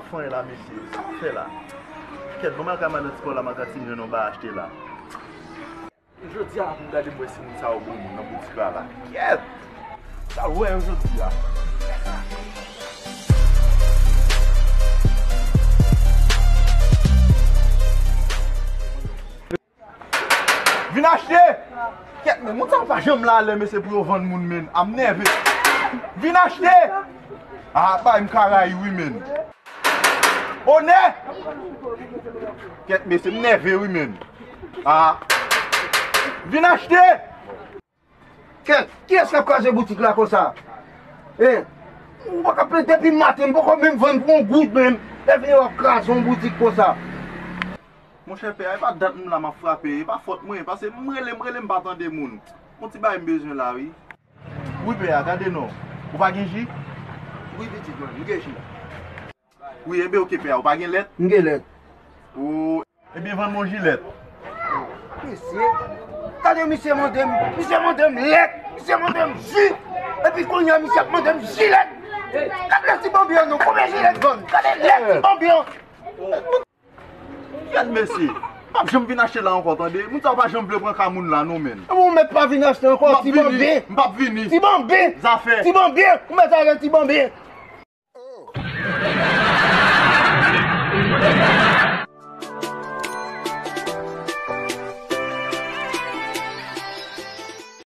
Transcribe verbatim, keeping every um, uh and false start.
Fanyen la, mesye, sa w fè la? Kèt, bon, m al kay madan Ti Pòl la, m al ka ti jwenn yon bagay achte la. Jodi a la pou m gade m wè si moun sa yo bon moun nan boutik la la. Kèt! M al wè yo jodi a. Vin achte! Kèt, men moun sa yo pa janm la lè, mesye, pou yo vann moun, men. A m nève. Vin achte! Ah, bay m karay wi, men. Onè! Kèt, mesye, m nève wi, men. Ah. Vin achte! Kèt, kiyès k ap kraze boutik la konsa? Eh, ou pa ka plenn depi maten, m poko menm vann pou yon goud menm. Epi w ap kraze yon boutik konsa. Monchè pè a, e pa dat m la m ap frape, e pa fòt mwen, paske m rele, m rele, m pa tande moun. Yon ti bagay m bezwen la, wi. Wi pè a, gade non. Ou pa gen ji? Wi pitit mwen, m gen ji. Wi, enben oke pè a, ou pa gen lèt? M gen lèt. O, enben vann mwen jilèt. Mesye, gade misye mande m, misye mande m lèt, misye mande m ji. Epi kounye a misye ap mande m jilèt. Gade lèt ti Banbi an non, konbyen jilèt vann? Gade lèt ti Banbi an. Gad mesye, m p ap janm vin achte la ankò tande. Moun sa yo pa janm vle pran ka moun la non, men. Ou mèt pa vin achte ankò, ti Banbi. M p ap vini. Ti Banbi. Zafè. Ti Banbi. Ou mèt ale, ti Banbi.